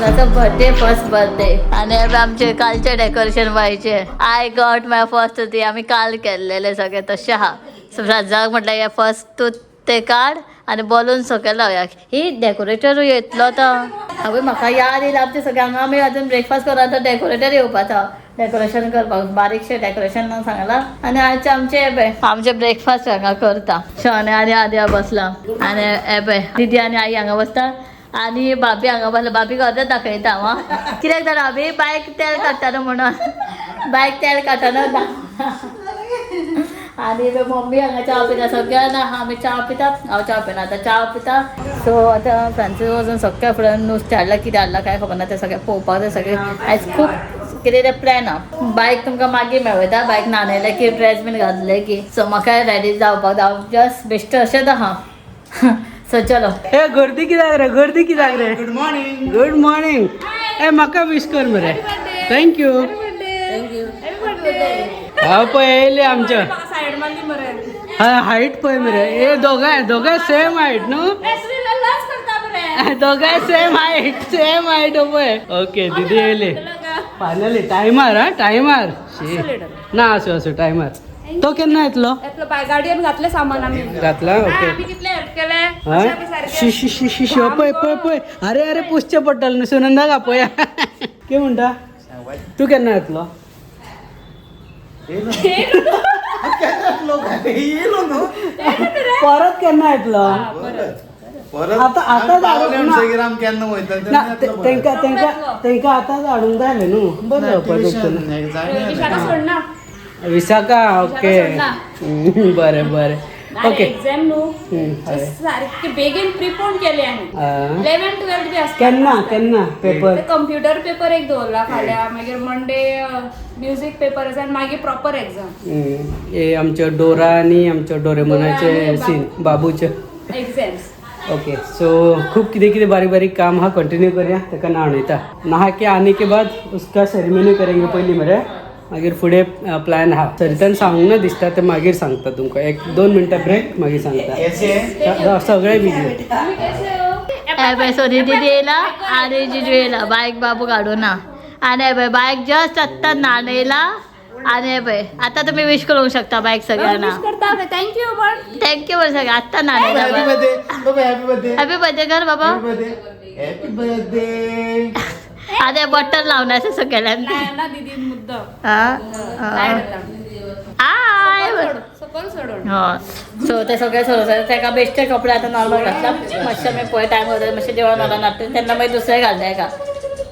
सुनाचा birthday, first birthday. आणि हे आमचे कालचे डेकोरेशन व्हायचे. I got my first ती आम्ही काल केल्लेले सगळे तशे हा. सो फ्रांसाक म्हटलं हे फर्स्ट तूं ते काड आनी बलून सगळे लावया. ही डेकोरेटर येतलो तो. आवय, म्हाका याद येयला, आमचे सगळे हांगा आमी अजून ब्रेकफास्ट करून आतां डेकोरेटर येवपाचो डेकोरेशन करपाक. बारीकशें डेकोरेशन सांगला. आनी आयचे आमचे हे पळय, आमचे ब्रेकफास्ट हांगा करता. शोने आनी आद्या बसला आनी हे पळय, दिदी आनी आई हांगा बसता आनी भाभी हांगा बसला. भाभी अर्दें दाखयता हांव. कित्याक जाणा भाभी? बायक तेल काडटा न्हू म्हणून, बायक तेल काडटा न्हू. आनी मम्मी हांगा च्या पिता. सगळ्यांना आमी च्या पितात. हांव च्या पिना, आतां च्या पिता. सो आतां फ्रांसीस वचून सगळ्या फुडें नुस्तें हाडलां, कितें हाडलां काय खबर ना. तें सगळें पळोवपाक जाय. सगळें आयज खूब कितें तें प्लॅन आहा. बायक तुमकां मागीर मेळयता, बायक न्हाणयलें की, ड्रेस बीन घातले की. सो म्हाका रेडी जावपाक जाय. हांव जस्ट बेश्टें अशेंच आहा. सो चलो. ए, गर्दी कित्याक रे? गर्दी कित्याक रे? Good morning. Good morning. ए, म्हाका विश कर मरे. Thank you. हा पळय, येयले आमच्या. सायड मारली मरे. हा, हायट पळय मरे. ए, दोगांय दोगांय सेम हायट न्हू? करता मरे. दोगांय सेम हायट, सेम हायट पळय. ओके, दिदी येयली फायनली टायमार. हा, टायमार. शी ना, आसूं आसूं, टायमार. तो केन्ना येतलो? येतलो बाय. गाडयेन घातले सामान आमी. घातला? ओके. आमी कितले हेल्प केले. हा, शी शी शी शी शी, पळय पळय पळय. अरे अरे, पुसचें पडटलें न्हू. सुनंदा पळया, कितें म्हणटा? तूं केन्ना येतलो? येयलो न्हू. परत केन्ना येतलो? परत आता- आता पावले ना. म्हणटगीर आमी केन्ना वयतले? ना, तेंका तेंका तेंका आतांच हाडूंक जाय आसलें न्हू. बरें जावपाचें. विशाखा सोडना. विशाखा, ओके. बरें बरें, ओके. एक्झाम न्हू. हय. सारखे बेगीन प्रिपोन केले आमी. आ, 11 12 बी आसता. केन्ना केन्ना पेपर? कंप्युटर पेपर एक दवरला फाल्यां, मागीर मंडे म्युजीक पेपर आसा आनी मागीर प्रॉपर एक्झाम. हे आमच्या डोरा आनी आमच्या डोरेमोनाचे डोरा आनी सीन बाबूचे. एक्झाम्स. ओके, सो खूब कितें कितें बारीक बारीक काम हा. कंटिन्यू करूया. ताका न्हाणयता. नहा के आने के बाद उसका सेरेमनी करेंगे पयलीं मरे. मागीर फुडें प्लॅन हा. सरितान सांगूंक ना दिसता, ते मागीर सांगता तुमकां. एक 2 मिनटां ब्रेक, मागीर सांगता. सगळे बिजी. हे पळय, सोनी दिदी येयला आनी जिजू येयला. बायक बाबू काडूं ना. आनी हे पळय, बायक जस्ट आत्तां न्हाणयला. आनी हे पळय, आतां तुमी विश करूंक शकता बायक सगळ्यांना. करता. Thank you पण. Thank you बरें. सगळें आत्तां हॅपी न्हाणयला. बर्थडे बाबा, हॅपी बर्थडे. हॅपी बर्थडे कर बाबा. Happy birthday, happy birthday. आनी बटर लावन आसा सगळ्यांनी. ना दिदी, मुद्दम. I. सकल सोडून. हय, सो ते सगळे सोडून ताका बेश्टे कपडे आतां नॉर्मल घातला. मातशें आमी पळय टायम वता, मातशें जेवण वता नाट्ट तेन्ना मागीर दुसरें घालता एका.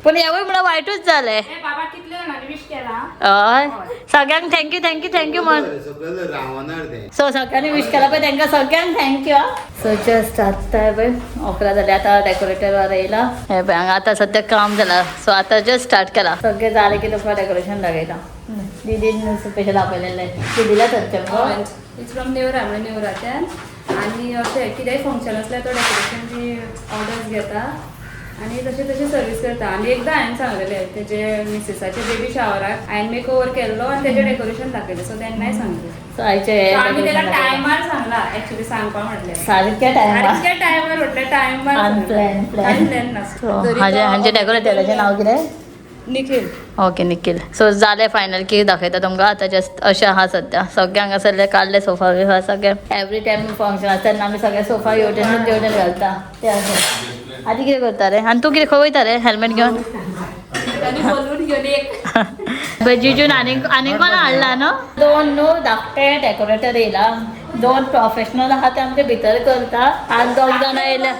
पूण हेवूय म्हणल्यार वायटूच जालें. ए बाबा, कितले जाणांनी विश केला? हय, सगळ्यांक thank you thank you thank you म्हण. सगळं रावणार ते. सो सगळ्यांनी विश केला पळय, तांकां सगळ्यांक thank you. So just आत्तां पळय 11 जाले. आतां डेकोरेटर येयला. हे पळय, हांगा आतां सद्या काम जाला. सो आतां जस्ट स्टार्ट केला. सगळें जालें की तुमकां डेकोरेशन दाखयता. दिदीन स्पेशल आपयलेलें. दिदीला थंयचें मुगो. It's from Neora, म्हणजे नेवराच्यान. आनी अशें कितेंय फंक्शन आसल्यार तो डेकोरेशन बी ऑर्डर्स घेता आनी तशें तशें सर्वीस करता. आनी एकदां हांवें सांगलेलें, तेजे मिसेसाचे बेबी शावराक हांवें मेक ओवर केल्लो आनी तेजें डेकोरेशन दाखयलें. सो तेन्नाय सांगलें. सो आयचे So आमी तेका टायमार सांगला एक्चुली, सांगपा म्हटलें. सारक्या टायमार. सारक्या टायमार म्हटलें, टायमार. Unplanned, plan. Unplanned नासता. सो हांचे डेकोरेटराचें नांव कितें? निखील. ओके, निखील. सो जालें फायनल की दाखयता तुमकां. आतां जस्ट अशें आहा सद्या. सगळें हांगासरलें काडलें, सोफा बिफा सगळें. एवरी टायम फंक्शन आसता तेन्ना आमी सगळे सोफा येवटेन तेवटेन घालता ते आसा. आनी कितें करता रे? आनी तूं कितें, खंय वयता रे हेल्मेट घेवन? आनी बलून घेवन एक. पळय, जिजून आनीक आनीक कोणा हाडला न्हू. दोन न्हू धाकटे डेकोरेटर येयला. दोन प्रोफेशनल आहा, ते आमचे भितर करता आनी दोग जाणां येयल्या,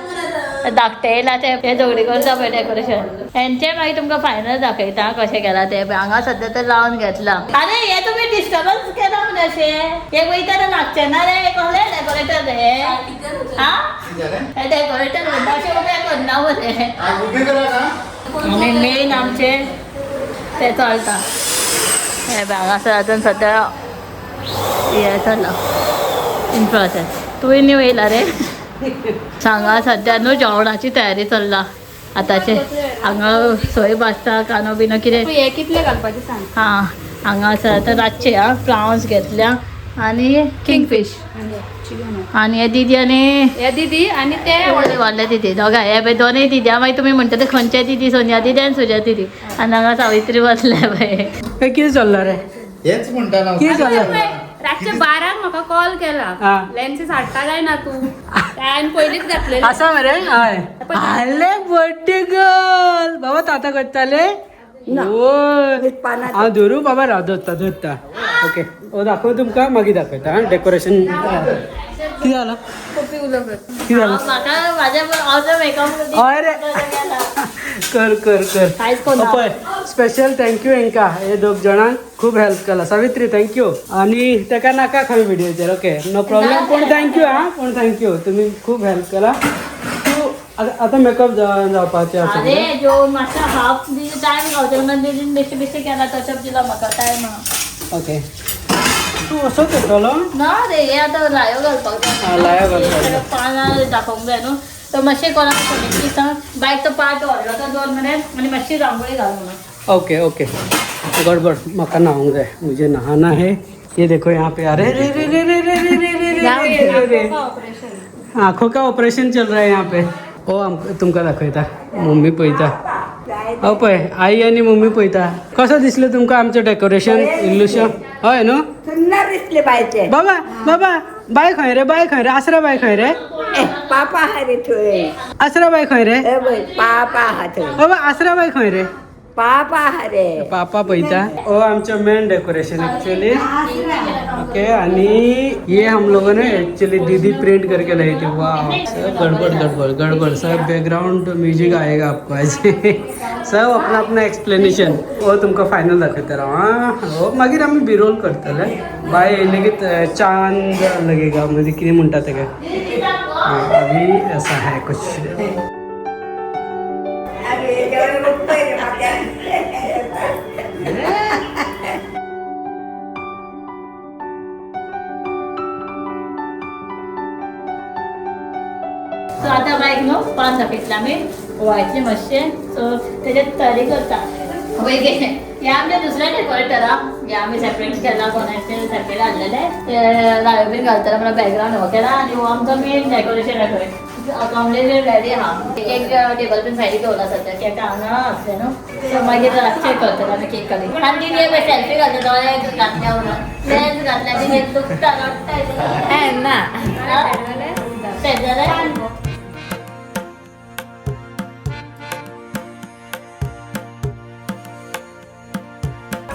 धाकटे येयला, ते ते झगडी करता पळय डेकोरेशन. हेंचे मागीर तुमकां फायनल दाखयता कशें केलां तें. पळय, हांगा सद्या तर लावन घेतलां. अरे, हे तुमी डिस्टर्बन्स केला म्हणजे अशें. हे वयता लागचें ना रे. कसले डेकोरेटर रे? हा, हे डेकोरेटर म्हणटा, अशें उबें करना मरे. उबे करा ना. आनी मेन आमचे ते चलता. हे पळय, हांगासर आतां सद्या हे चल्लां, इन प्रोसेस. तुवें न्यू येयला रे. हांगा सद्या न्हू जेवणाची तयारी चल्ला आतांचे. हांगा सोय भाजता, कांदो बिनो कितें. तूं हे कितले घालपाचें सांग. हां, हांगा आसा आतां रातचे. आं, प्रावन्स घेतल्या आनी किंगफीश. आणि हे दिदी आणि हे दिदी आणि ते व्हडले व्हडले दिदी दोगां हे पळय दोनूय दिदी आं, मागीर तुमी म्हणटा ते खंयचे दिदी, सोनिया दिदी आनी सुजा दिदी. आनी हांगा सावित्री बसल्या पळय. हे कितें चल्लां रे? हेच म्हणटा ना. कितें चल्लां? रातचे 12 म्हाका कॉल केला, हा. लेन्सीस हाडटा काय ना तूं? हांवें पयलींच घातलेले. आसा मरे? हय. आले बर्थडे गर्ल. बाबा ताता करताले. होय, हांव धरू बाबा? राव, धरता धरता. ओके, हो दाखव तुमकां, मागीर दाखयता. आं, डेकोरेशन कितें जालां? कितें जालां? म्हाका म्हाज्या हांव मेकअप. हय रे, कर कर कर. कांयच कोन्ना. पळय, स्पेशल thank you हेंका, हे दोग जाणांक खूब हेल्प केला. Savitri, thank you. आनी तेका नाका खंय व्हिडियोचेर. ओके, नो प्रॉब्लेम, पूण thank you. आं, पूण thank you, तुमी खूब हेल्प केला. तूं आतां मेकअप जावपाचें आसा? अरे जो मातशें हाफ टायम गावचें म्हणून दिदीन बेश्टे बेश्टे केला, टचअप दिला म्हाका टायम. ओके, तूं असोच येतलो? ना रे, हे आतां लायो घालपाक जाय. आं, लायो घालपाक जाय. पानां दाखोवंक जाय न्हू. तर मातशें कोणाक फोनीक सांग बायक तो पाट व्हडलो तो दोन मरे आनी मातशी रांगोळी घाल म्हणून. ओके ओके, गडबड, म्हाका न्हावंक जाय, मुझे नहाना है. ये देखो यहाँ पे, अरे रे रे रे रे रे रे रे रे रे रे रे, आंखों का ऑपरेशन चल रहा है यहाँ पे. ओ आमकां तुमकां दाखयता, मम्मी पळयता. हो पळय, आई आनी मम्मी पळयता. कसो दिसलें तुमकां आमचें डेकोरेशन इल्लुशें? हय न्हू? सुंदर दिसले पाहिजे. बाबा, बाबा, बाय खंय रे? बाय खंय रे? आसरा बाय खंय रे? ए, पापा हा रे थंय. आसरा बाय खंय रे? ए बय, पापा हा थंय. बाबा, आसरा बाय खंय रे? पापा हा रे. पापा पळयता. ओ आमचो मेन डेकोरेशन एक्चुअली. ओके, आणि ये हम लोगों ने एक्चुअली दीदी प्रिंट करके लाई थी. वाह, सब गड़बड़ गड़बड़ गड़बड़, सब बैकग्राउंड म्यूजिक आएगा आपको आज. सब अपना अपना एक्सप्लेनेशन. ओ तुमकां फायनल दाखयता राव. आं, हो मागीर आमी बिरोल करतले. बाय येयले की चांद लगेगा, म्हणजे कितें म्हणटा तेका. हां, अभी ऐसा है कुछ. अरे जेवण बघतोय रे म्हाका. सो आतां बायक न्हू पान दाखयतलें आमी व्हायटलें मातशें. सो तेजेर तयारी करता. पळय, हे आमच्या दुसऱ्या डेकोरेटरा, हे आमी सेपरेट केला, कोणाचे सेपरेट हाडलेले. ते लायो बीन घालतले म्हणून बॅकग्रावंड हो केला. आनी हो आमचो मेन डेकोरेशन अकोमडेशन रेडी आहा. केक टेबल बीन सायडीक दवरला सद्या, केक हांगा आसले न्हू. सो मागीर रातचे करतले आमी केक काडली. आनी तिने सेल्फी घातले, दोळे घातल्या म्हणून लेन्स घातल्या, तिने दुखता रडटा. ना. सेट जालें.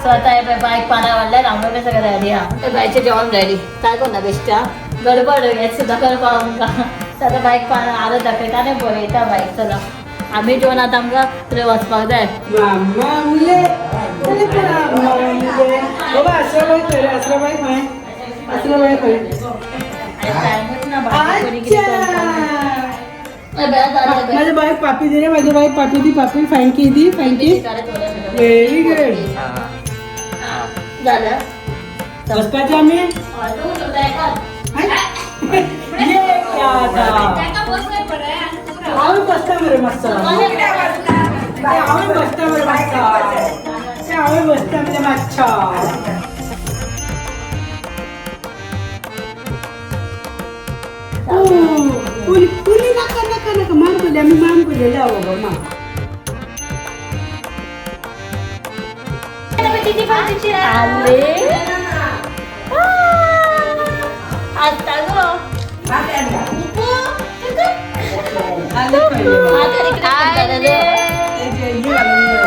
सो आता हे पळय, बायक पानां वाडल्यार रांगोळी सगळें रेडी आहा. ते बायचें जेवण रेडी. काय कोन्ना बेश्टा गडबड, हें सुद्दां करपाक आमकां. सो आतां बायक पानां आरत दाखयता आनी बरयता बायक. चला, आमी जेवन आतां आमकां थंय वचपाक जाय. मामले मामले, बाबा, आसरा बाय खंय रे? आसरा बाय खंय? आसरा बाय खंय? आनी टायमूच ना भाजी कोणी कितें करपाक. ए, बेळा जालें, बेळा. माझ्या बाईक पापी दे रे, माझ्या बाईक पापी दी, पापी फँकी दी, फँकी. Very good. जालें. बसपाचे आमी. हय, तूं सुद्दां एकाच. ये क्या था? ताका बसय बरें आनी तूं राव. हांव बसता मरे मस्त. हांव बसता मरे मस्त. हांव बसता मरे मातशा. पुली पुली, नाका नाका नाका. मान बोलले आमी, मान बोललेले. हांव बाबा मान. आले आता गो. आले पहिले बाबा. आता इकडे करताले रे. ते जे ही घालून घे.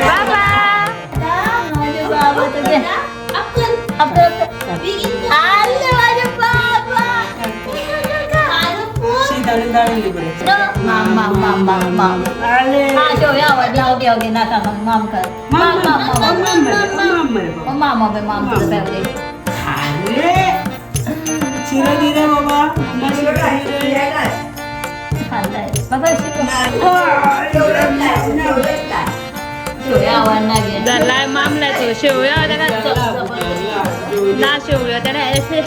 बाबा, माझे बाबा तुझे. आपलं आले माझे बाबा. शी, धाडून धाडून दी बरें. माम माम माम माम माम. आले. हा, जेवया आवडला. ओके ओके, नाका मग माम कर. माम माम माम माम. माम मरे, माम मरे बाबा. माम माम माम तुझं फॅमिली. अरे शिरा दे रे बाबा, मम्मा शिरा दे रे. खाल्लाय बाबा. शेवया आवडना गे. जालाय मामलाय तो शेवया ताका. ना, शेवयो ताणें अशें.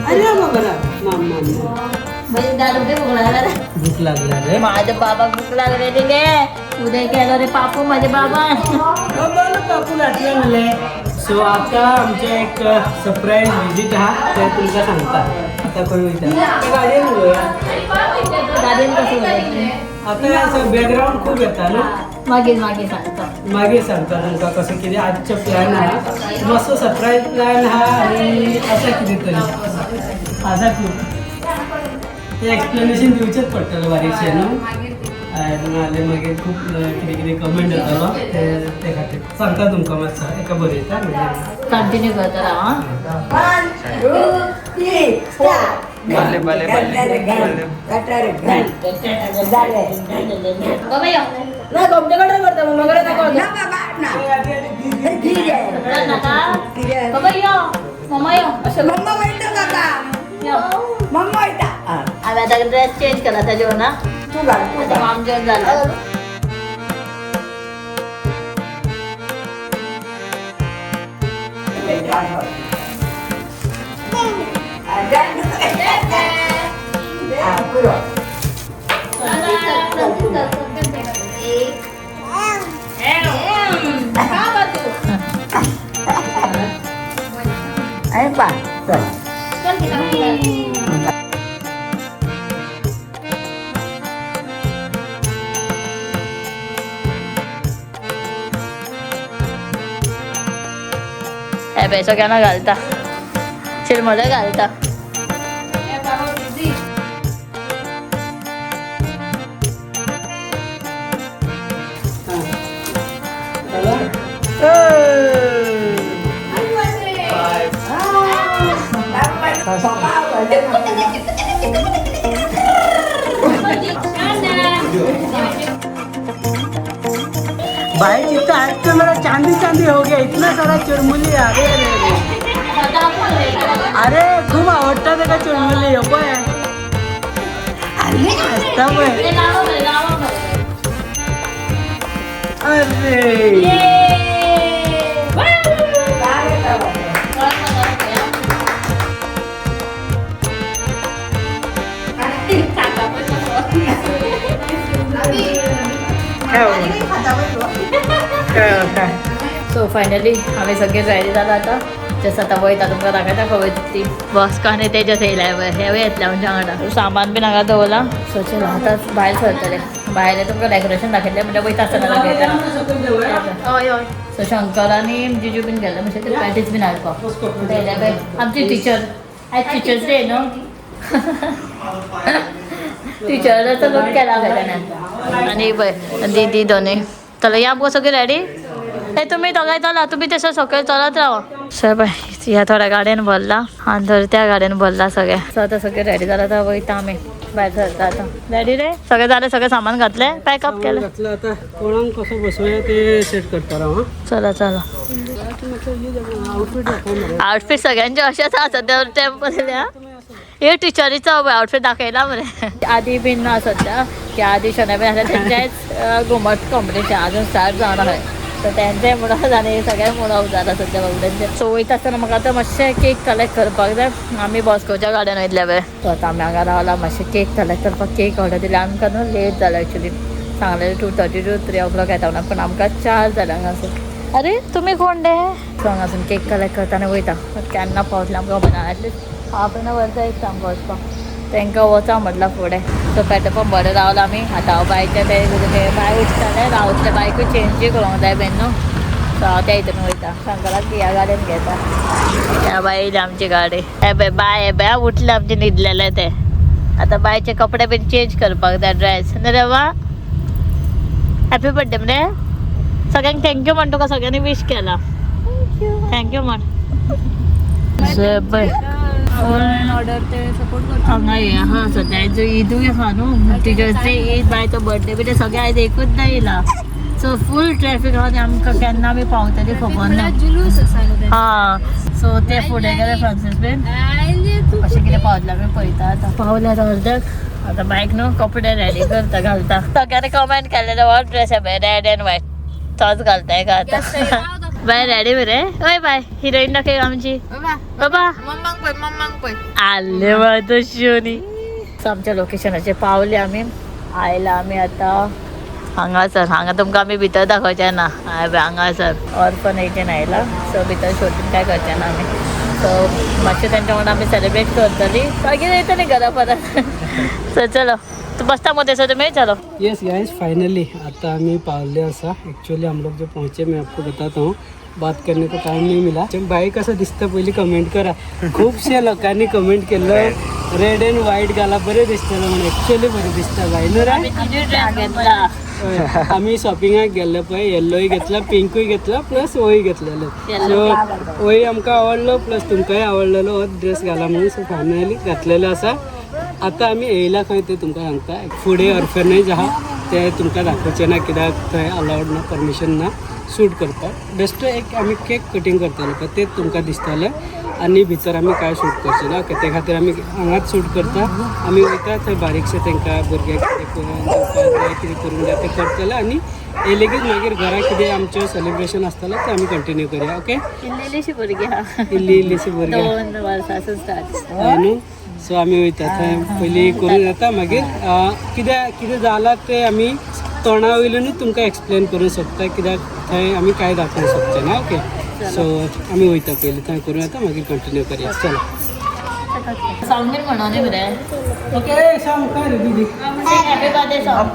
अरे बाबा ना, माम माम माम. म्हणजे दारू बी भूक लागला रे. भूक लागला रे. माझ्या बाबा भूक लागले रे. उदय केलो रे पापू माझे बाबा. बाबा, बापू घातलं मले. सो सो आता आमचे एक सरप्राईज विजीट आहा ते तुमकां सांगता आता खंय वयता ते गाडयेन उलोवया. गाडयेन कसं उलयतलें? आता बॅकग्राऊंड खूब येता न्हू. मागीर मागीर सांगता. मागीर सांगता तुमकां कसो कितें आजचो प्लॅन आहा. मातसो सरप्राईज प्लॅन आहा आनी आसा कितें तरी आसा खूब ते एक्सप्लेनेशन दिवचेंच पडटलें बारीकशें न्हू. नाजाल्यार मागीर खूब कितें कितें कमेंट येतलो ते ते खातीर सांगता तुमकां मातसो एका बरयता मागीर कंटिन्यू करता राव आं. 1 2 3 स्टार्ट. बल्ले, बल्ले, बल्ले. गटर घाल जालें. बाबा यो. ना बाबा ना. धीरे. नाका. धीरे. बाबा यो. मम्मा यो. अशें मम्मा वयता बाबा. यो. मम्मा वयता. आमी आतां ड्रेस चेंज केला ताजेर ना. तूं घाल तूं आतां घाल. माम जेवण जालें. पुरो. आनी पा चल. हे पळय सगळ्यांना घालता चिरमुले घालता. भाई जितना आज तो मेरा चांदी चांदी हो गया इतना सारा चुरमुली. अरे अरे अरे अरे खूप आवडटा ताका चुरमुली. हो पळय आसता पळय. अरे सो फायनली आमी सगळे रेडी जाला आतां. जस्ट आतां वयता तुमकां दाखयता खंय वयता ती. बॉस्को आनी तेजस येयल्या पळय हेवूय येतले आमच्या वांगडा. सामान बीन हांगा दवरलां. सो चलो आतां भायर सरतले. भायर तुमकां डेकोरेशन दाखयतलें म्हणजे वयता आसतना दाखयता. हय हय. सो शंकर आनी जिजू बीन गेले म्हणजे ते पॅटीस बीन हाडपाक येयले पळय आमची टिचर. आयज टिचर्स डे न्हू. टिचराचो लूक केला खंय ताणें. आनी पळय दीदी दोनूय. चला या आमकां सगळीं रेडी. हे तुम्ही दोगांय चला तुम्ही तसं सकयल चलत रावा. सर पळय ह्या थोड्या गाडयेन भरला आनी थोड्या त्या गाडयेन भरला सगळें. सो आतां सगळें रेडी जालां आतां वयता आमी भायर सरता आतां. रेडी रे सगळें जालें सगळें सामान घातलें पॅकअप केलें. घातलं आता कोणाक कसो बसोवया ते सेट करता राव. हां चला चला. आउटफीट दाखव मरे. आउटफीट सगळ्यांचे अशेंच आसा सद्या टेम्पल. हे टिचरीचो आउटफीट दाखयला मरे. आदी बीन ना सद्या की आदी शना बीन आसा तेंचेच घुमट कॉम्पिटिशन अजून स्टार्ट जावना खंय. सो तेंचें म्हणून आनी सगळें म्हणप जाला सद्या बाबड्यांचें. सो वयता आसतना म्हाका आतां मातशें केक कलेक्ट करपाक जाय. आमी बॉस्कोच्या गार्डन वयतले पळय. सो आतां आमी हांगा रावला मातशें केक कलेक्ट करपाक. केक ऑर्डर दिली आमकां न्हू लेट जालो एक्चुली. सांगलें 2:30 to 3 o'clock येता म्हणून पूण आमकां 4 जालें हांगासर. अरे तुमी कोण रे. सो हांगासून केक कलेक्ट करता आनी वयता. केन्ना पावतलें आमकां खबर ना. एटलिस्ट हाफ एन our जाय दिसता आमकां वचपाक. तांकां वचा म्हटलां फुडें. सो पेट्रोल पंप बरें रावला आमी. आतां हांव बायच्या ते बाय उठतालें रावतलें. बायकूय चेंजूय करूंक जाय बेन न्हू. सो हांव त्या हितून वयता. शंकराक ह्या गाडयेन घेता. ह्या बाय येयली आमची गाडी. हे पळय बाय हे पळय उठलें आमचें न्हिदलेलें तें. आतां बायचे कपडे बीन चेंज करपाक जाय ड्रेस न्हू रे बा. हॅपी बर्थडे मरे. सगळ्यांक thank you म्हण. तुका सगळ्यांनी विश केला. Thank you म्हण. पळय ऑर्डर ते सपोर्ट करता. हांगा हे आहा सद्या आयज ईदूय आहा न्हू. टिचर्स डे ईद बायचो बर्थडे बी ते सगळें आयज एकूच येयला. सो फूल ट्रॅफिक आहा आनी आमकां केन्ना आमी पावतली खबर ना. जुलूस आसा न्हू. हा सो ते फुडें गेले फ्रांसीस बीन अशें कितें पावतलें आमी पळयता आतां. पावले आतां अर्द्याक. आतां बायक न्हू कपडे रेडी करता घालता. सगळ्यांनी कमेंट केलेले हो ड्रेस पळय रेड एंड व्हायट तोच घालता एका आतां. बाय रेडी मरे. ओय बाय हिरोईन दाखय आमची. बाबा मम्माक पळय मम्माक पळय. आले तश्यो न्ही. सो आमच्या लोकेशनाचेर पावले आमी. आयला आमी आतां हांगासर हांगा तुमकां आमी भितर दाखोवचे ना. हय हांगासर ऑर्फनेजीन आयला. सो भितर शूटिंग काय करचे ना आमी. सो मातशें तेंच्या वांगडा आमी सेलिब्रेट करतली, मागीर येतली घरा परत. सो चलो तूं बसता मो थंयसर तुमी. चलो यस गाइस, फाइनली आता आमी पावले आसा. एक्चुअली हम लोग जो पहुँचे मैं आपको बताता हूँ, बात करने को टाइम नहीं मिला. बाई कसं दिसतं पयली कमेंट करा. खूपशे लोकांनी कमेंट केलं रेड अँड व्हाईट घाला बरें दिसतलें म्हणून. एक्चुअली बरें दिसता बाई न्हू रे? आमी तिजूय ड्रेस घेतला. हय, आमी शॉपिंगाक गेल्ले पळय, येल्लोय घेतला, पिंकूय घेतला, प्लस होय घेतलेलो. सो होय आमकां आवडलो, प्लस तुमकांय आवडलेलो हो ड्रेस घाला म्हणून. सो फायनली घातलेलो आसा. आतां आमी येयला खंय तें तुमकां सांगता. फुडें ऑर्फनेज आहा तें तुमकां दाखोवचें ना कित्याक थंय अलावड ना, परमिशन ना शूट करपाक. बेश्टो एक आमी केक कटींग करतले पळय तें तुमकां दिसतलें आनी भितर आमी कांय शूट करचे ना. ओके, ते खातीर आमी हांगाच शूट करता. आमी वयता थंय बारीकशें तांकां भुरग्यांक कितें करून दिवपाक जाय, कितें करूंक जाय तें करतले आनी येयलेगीच मागीर घरा कितें आमचें सेलिब्रेशन आसतलें तें आमी कंटिन्यू करया. ओके, इल्ली इल्लीशी भुरगीं आहा, इल्ली इल्लीशी भुरगीं 2 वर्सां स्टार्ट. हय न्हू. सो आमी वयता थंय पयलीं करून येता, मागीर कितें कितें जालां तें आमी तोंडा वयल्यानूच तुमकां एक्सप्लेन करूंक शकता कित्याक थंय आमी कांय दाखोवंक शकचे ना. ओके, सो आमी वयता पयलीं थंय करून येता, मागीर कंटिन्यू करया. चलो सॉंग बीन म्हणोन मरे. ओके, सांग काय रे दीदी. Happy birthday song.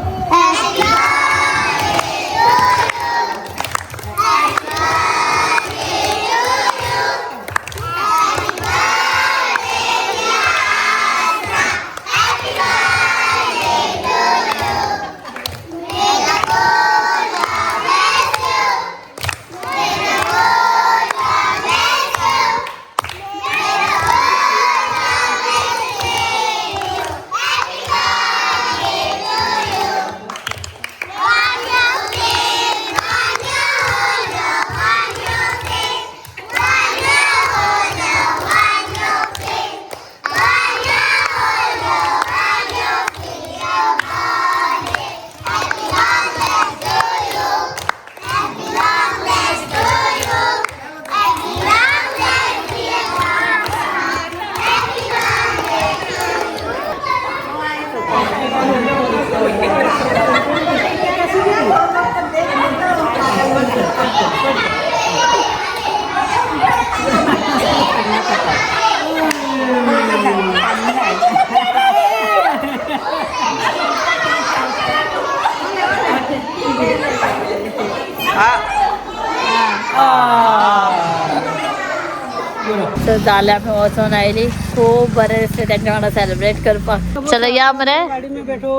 So जालें आमी वचोन आयली. खूब बरें दिसलें तेंच्या वांगडा सेलिब्रेट करपाक. चलो या मरे, गाडी में बैठो.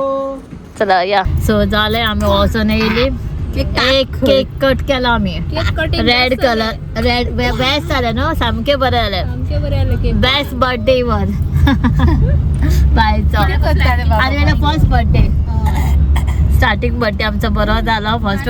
चला या. सो जालें आमी वचोन येयली. एक केक कट केला आमी, रेड कलर, रेड बेस्ट जालें न्हू, सामकें बरें जालें. बेस्ट बर्थडे वन बायचो आनी जाल्यार फर्स्ट बर्थडे, स्टार्टींग बर्थडे आमचो बरो जालो फर्स्ट.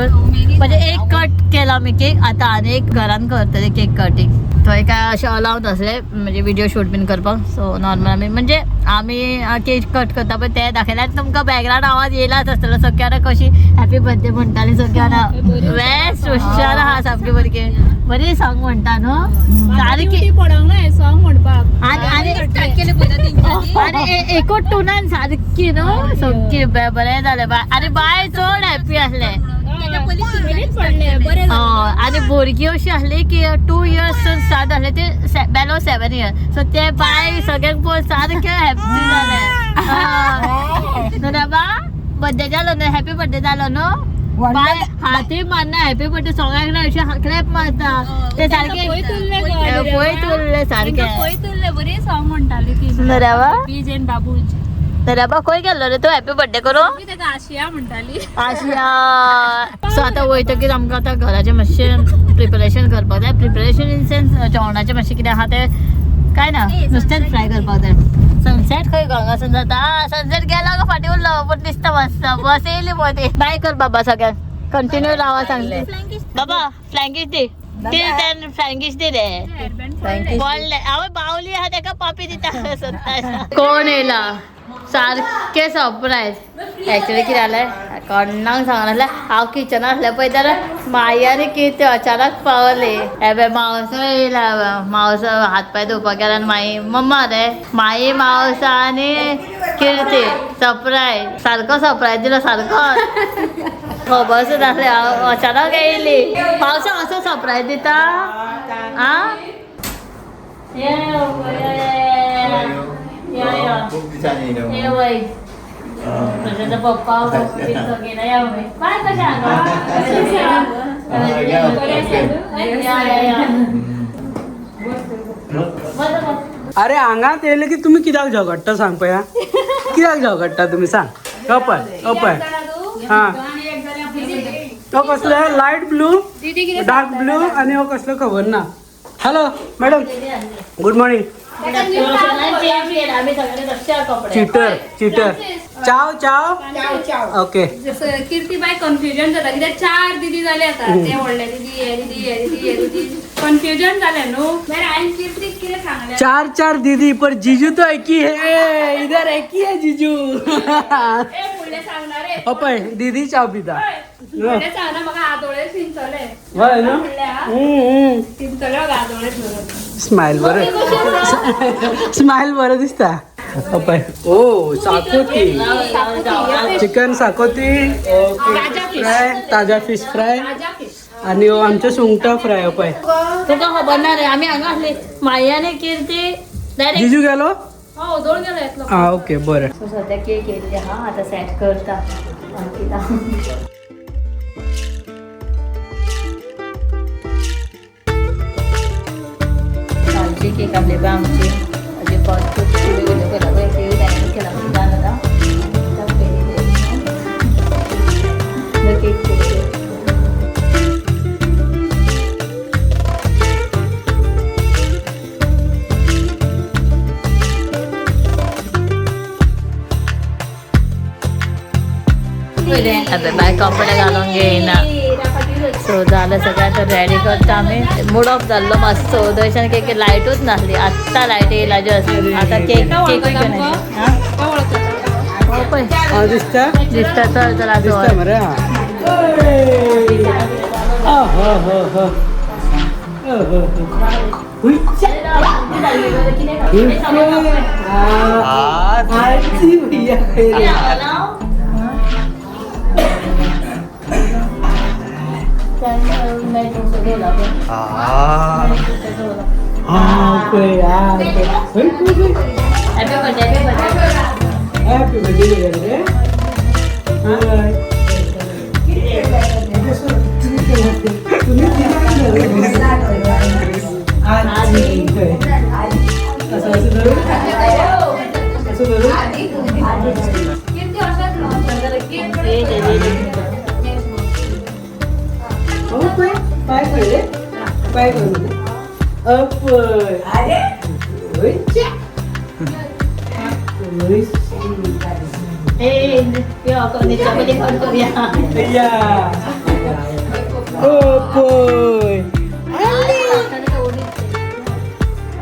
म्हणजे एक कट केला आमी केक, आतां आनी एक घरान करतले केक कटींग. थंय काय अशें अलावड नासलें म्हणजे व्हिडिओ शूट बीन करपाक. सो नॉर्मल आमी म्हणजे आमी केक कट करता पळय ते दाखयल्यार आनी तुमकां बॅकग्रावंड आवाज येयलाच आसतलो. सगळ्यांना कशी हॅपी बर्थडे म्हणटाली सगळ्यांना, बेस्ट हुशार आहा सामकी भुरगीं, बरी सॉंग म्हणटा न्हू सारकी. पडोंक ना सॉंग म्हणपाक आनी आनी आनी एकूच टुनान सारकी न्हू सामकी बरें जालें बाय. आनी बाय चड हॅपी आसलें. पडलें बरें. आनी भुरगीं अशीं आसली की 2 इयर्स स्टार्ट आसले ते बेलो 7 इयर्स. सो ते बाय सगळ्यांक पळोवन सारकें हॅपी जालें. न्हू बाबा बर्थडे जालो न्हू, हॅपी बर्थडे जालो न्हू. बाय हातूय मारना, हॅपी बर्थडे सगळ्यांक ना अशें क्लॅप मारता ते सारके पळयत उरले सारके. पळयत उरले, बरी सॉंग म्हणटाली ती. नराबा बीज एंड बाबूज. नराबा खंय गेल्लो रे तूं हॅपी बर्थडे करूं? ती ताका आशिया म्हणटाली. आशिया. सो आतां वयतकीर आमकां आतां घराचें मातशें प्रिपरेशन करपाक जाय. प्रिपरेशन इन सेन्स जेवणाचें मातशें कितें आहा तें काय ना, नुस्तेंच फ्राय करपाक जाय. सनसेट खंय हांगासून जाता. सनसेट गेलो गो फाटीं उरलो पूण दिसता मस्त. बस येयली मदीं. बाय कर बाबा सगळ्यांक, कंटिन्यू रावा सांगलें. बाबा फ्लँकीश दी, तील तेन फ्लँकीश दी रे. पडलें हांवें बावली आहा तेका पापी दिता सोदता. कोण येयला सारकें सरप्रायज. एक्चुअली कितें जालें कोणाक सांगनासलें, हांव किचनान आसलें पळय जाल्यार माई आनी कितें अचानक पावली. हे पळय मावसो येयला, मावसो हात पांय धुवपाक गेला आनी माई मम्मा रे माई मावसा आनी किर्ती सरप्रायज, सारको सरप्रायज दिलो सारको. खबर सुद्दां नासलें, हांव अचानक येयली. पावसा असो सरप्रायज दिता. आ ये या या खूप दिसांनी येयलो. ये वय प्रशाचा पप्पा मम्मी सगळी ना. या मम्मी, बाय. कशें आहा? या या या, बस बस. अरे हांगात येयले की तुमी कित्याक झगडटा सांग पळया, कित्याक झगडटा तुमी सांग. अपय अपय हां, तो कसलो लायट ब्लू, डार्क ब्लू आनी हो कसलो खबर ना. Hello madam, good morning. Change केला आम्ही सगळे तशे कपडे. चिटर चिटर, चाव चाव. चाव चाव. ओके. जसं कीर्तीबाय कन्फ्युजन जाता कित्याक चार दिदी जाले आतां, ते व्हडले दिदी, हे दिदी, हे दिदी, हे दिदी, कन्फ्युजन जालें न्हू. मागीर हांवें कीर्तीक कितें सांगलें? चार चार दीदी पर जीजू तो एक ही है, इधर एक ही है जीजू. ए फुडलें सांगना रे. अपय दीदी चाव पिता. फुडलें सांगना, म्हाका आदोळे शिंचले. हय न्हू. शिंचले म्हाका आदोळे धरून. स्मायल बरं, स्मायल बरं दिसता. अपय ओ साकोती, चिकन साकोती, ओके फ्राय, ताजा फिश फ्राय आणि हो आमचे सुंगटां फ्राय. अपय तुका खबर ना रे, आमी हांगा आसली माई आनी कीर्ती डायरेक्ट. जिजू गेलो. हो, ओदोळ गेलो येतलो. हा ओके बरं. सो सध्या केक येयल्ली आहा, आतां सेट करता अंकिता. कालची केक आपली पळय आमची अशी फर्स्ट व्हिडिओ केला पळय, केक डायरेक्ट केला जाण आतां केक. आता बाय कपडे घालून घेयना. सो जालें सगळें, आतां रेडी करता आमी. मूड ऑफ जाल्लो मातसो, दर्शन केक लायटूच नासली, आत्तां लायट येयला जस्ट. आतां केक केकूय घेवन हो पळय. हा दिसता. दिसता, चल चल. दिसता आतां मरे. हा हा हो हो हो हो हो. हुई. आजी भैया खैरे. हा पळय, हा पळय. हुई, हुई, हुई. Happy birthday, happy birthday. Happy birthday रे. हाय. तुम्ही आजी असं असं धरून, असं धरून. कीर्ती अशेंच हो पळय, पाय पळय रे, पाय करून अपय. अरे हुई. हुई. ए यो मध्ये फोन करूया. या अपय.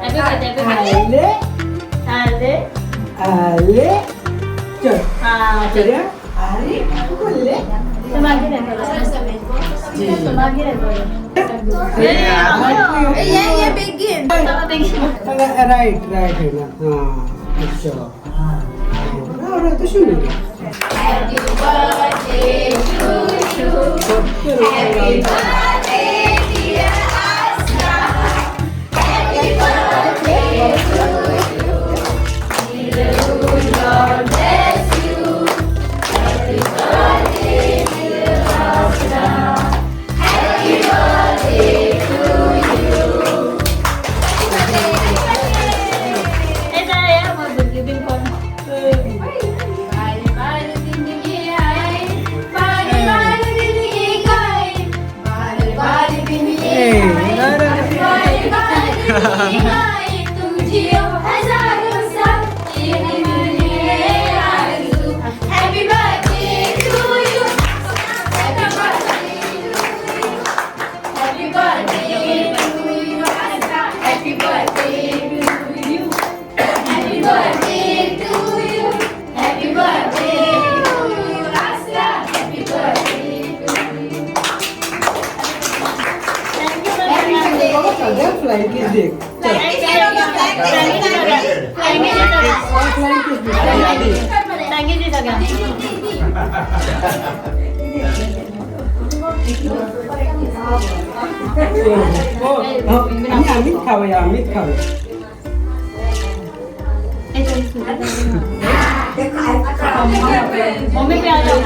Happy birthday, happy birthday. आले. आले. आले, चल. हा चल. करूया. अरे बोलले. मागीर मागीर ये बेगीन. राईट राईट आहे ना. हां अच्छा, बरोबर तशी नाही. बार बार जिंदगी आई, बार बार जिंदगी गाई, बार बार जिंदगी आई, बार बार जिंदगी गाई, तुम जियो हजारों साल, ये मेरी है आरज़ू. Happy birthday to you, happy birthday to you, happy birthday to you, happy birthday to you, happy birthday to you, happy birthday to you, Asra, happy birthday to you. सगळ्यात फ्लाइंग किस देख. Flying kiss de. Thank you. हो हो आणि आम्हीच खाऊया, आम्हीच खाऊया. Mummy pay आ जाओ.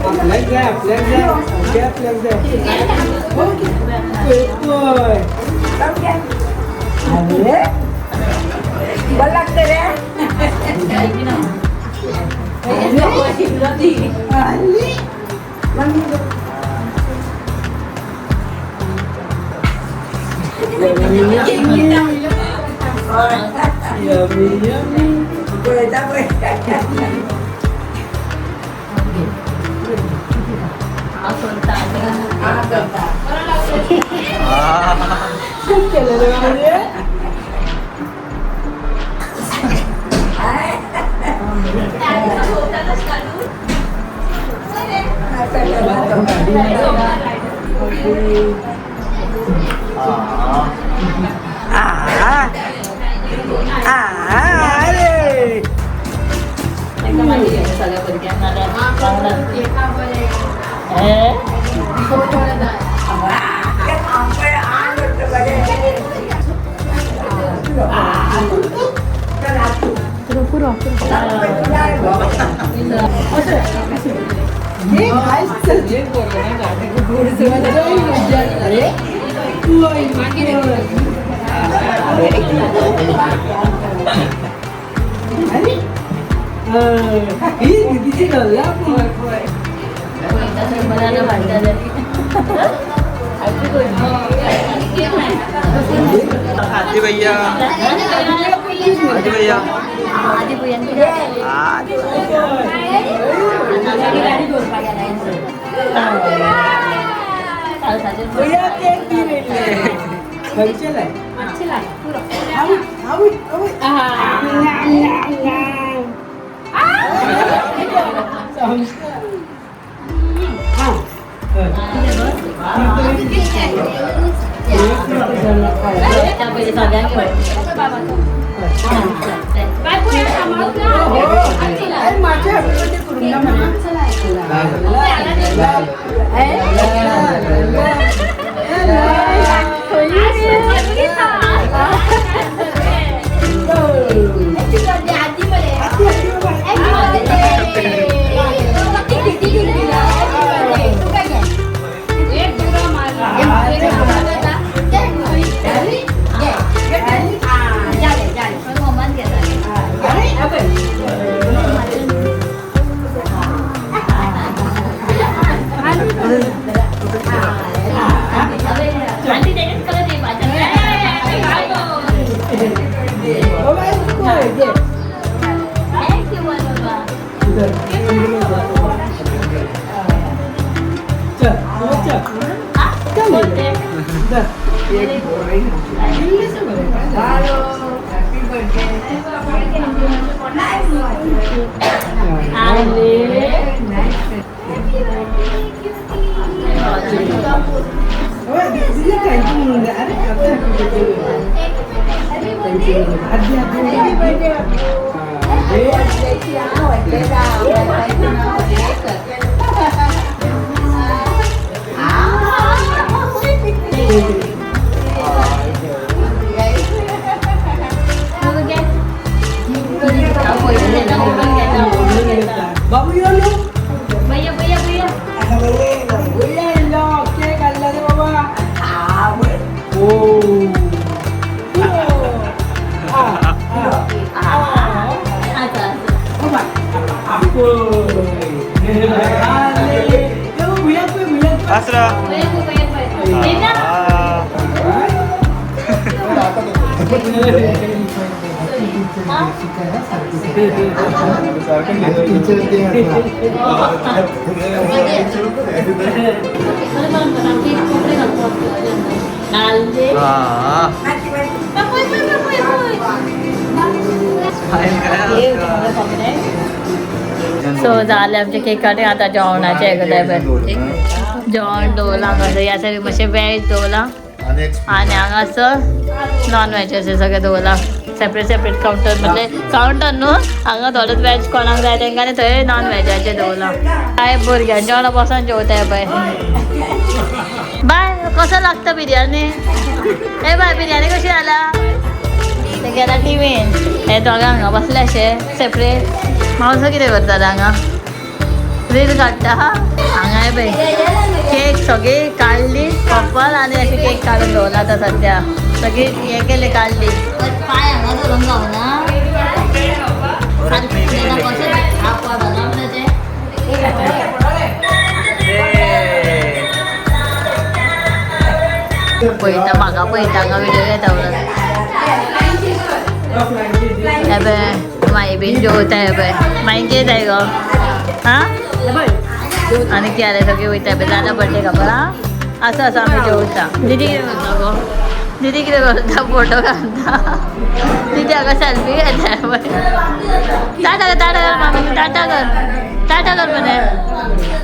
आपल्याक जाय, आपल्याक जाय, सामकें आपल्याक जाय. पळय. अरे बरं लागतं रे. आली. Yummy, yummy. पळयता पळयता. हा करता. खूप केलेलं म्हणजे. अरे. सगळ्या भुरग्यांना. हे? हे काय सजे अरे. अरे ही दीदीची गल्ला. बनाना भांडण. आदि भैया, आदि भैया. आदी भैया. आदि. भैया केक दी रे. खंयचे लाय? आवय आवय आवय. संस्कार. हां. पयलीं सगळ्यांक अरे माझ्या हॅपी बर्थडे करून ना मला. ला, ला, ला, ला. आंटी तेजेच करत बाबा, पळय, घे. Thank you बाबा. इधर. चल बाबा, चल. चल इधर. इल्लेसं बरं, काय झालं? Happy birthday. आले. बाबा, दीदीला thank you म्हणून दे. अरे आता happy birthday. Thank you. हात दे, हात दे. हा, दे. बाबू यो न्हू. भैया भैया भैया. भैया येयलो, केक हाडला रे बाबा. ओ. आ, आ, आ. आता बाबा. पळय. आले. यो, भुयात पळय, भुयात पळय. आसरा. भैया भैया भैया. टीचर ते आले. हा. पळय पळय पळय पळय. सो झाले आमचे केक कटिंग. आता जेवणाचे एकदा जेवण दवरलां हांगासर. ह्या सायडीक मातशें वेज दवरलां. आणि हांगासर नॉन व्हेजाचे सगळे दवरला सेपरेट सेपरेट कावंटर, म्हणजे कावंटर न्हू, हांगा थोडेच वेज कोणाक जाय तेंकां आनी थंय नॉन व्हेजाचे दवरला. काय भुरग्यांच्या वांगडा बसून जेवताय पळय. बाय, कसो लागता बिर्याणी? ए बाय, बिर्याणी कशी जाला? ते गेला टिवीन. हे दोगां हांगा बसले अशे सेपरेट. मावसो कितें करता हांगा? रील काडटा हांगाय. पळय, केक सगळी काडली कपल आनी अशी केक काडून दवरला. आतां सद्या सगळी हे केले, काडली. पांय हांगा धरून गावना. कशें पडना म्हणजे तें. पळयता, म्हाका पळयता, हांगा व्हिडिओ घेता म्हणून. हे पळय, माई बीन जेवता. हे पळय, माई कितें जाय गो? हां, आनी कितें जालें? सगळीं वयता पळय. जाता बड्डे खबर आं. आसा आसा, आमी जेवता. दिदी कितें करता गो? दिदी कितें करता? फोटो काडटा दिदी. हांगा सेल्फी घेता पळय. टाटा कर, टाटा कर मामी, टाटा कर, टाटा कर मरे.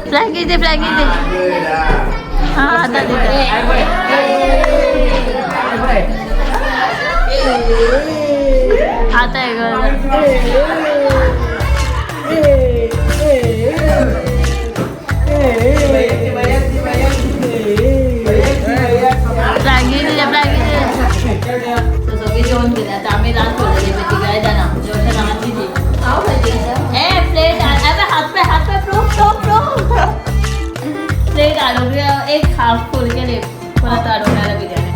फ्लॅगी दे, फ्लॅगी दे. हां, आतां दिता. आता हे कर. फ्लॅगी दिले, फ्लॅगी दिले. सगळी जेवण केले. आता आम्ही रात पडलेली तिघाय जाणां जेवण. हात दिली ए प्लेट. हात पे, हात pay. Proof proof proof. Plate हाडूंक एक हाफ फूल केली, परत हाडूंक जाल्यार बिर्याणी.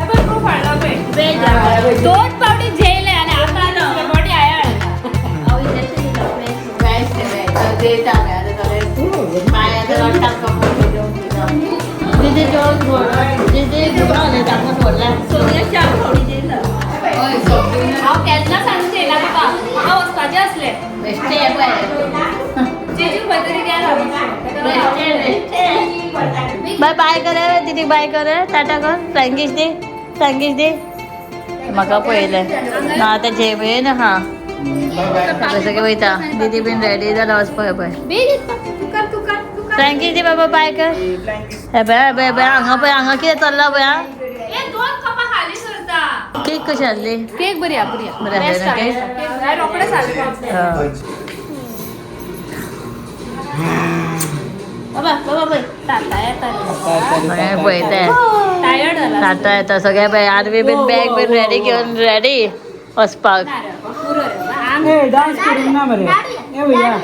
वेज. दोन पावटी जेयले आनी आतां पावटी हांवें हाडला. वेज ते वेज जेयता आमी आतां सगळे. मागीर आतां रडटा कपल जेवण दिता. दिदी जेवण सोड, दिदी ताका सोडला. सगळे चार पावटी जेयला. हांव केन्ना सांगून जेयला बाबा, म्हाका वचपाचें आसलें. बेश्टें पळय. जेजून खंय तरी गेला. बेश्टें बेश्टें. बाय बाय कर दीदी, बाय कर, टाटा कर. फ्रँकीश दी, फ्रँकीश दी. म्हाका पळयलें ना आतां जेवण. हां, सगळें वयता. दीदी बीन रेडी जाला वचपाक पळय. तुका तुका तुका. फ्रँकीश दी बाबा, बाय कर. हे पळय, हे पळय, हे पळय, हांगा पळय, हांगा कितें चल्लां पळय. आं. हे दोन कपां खाली सरता. केक कशी आहली? केक बरी आहा, बरी आहा. बरी आहा Best न्हू केक? आहा. रोखडें सारकें. हय. बाबा बाबा पळय, ताता येता. सगळें पळयता. टायर्ड जाला. ताता येता सगळे पळय. आरवी बीन बॅग बीन रेडी घेवन रेडी वचपाक. पुरो रे बाबा. ए, डान्स करूंक ना मरे. ए भैया.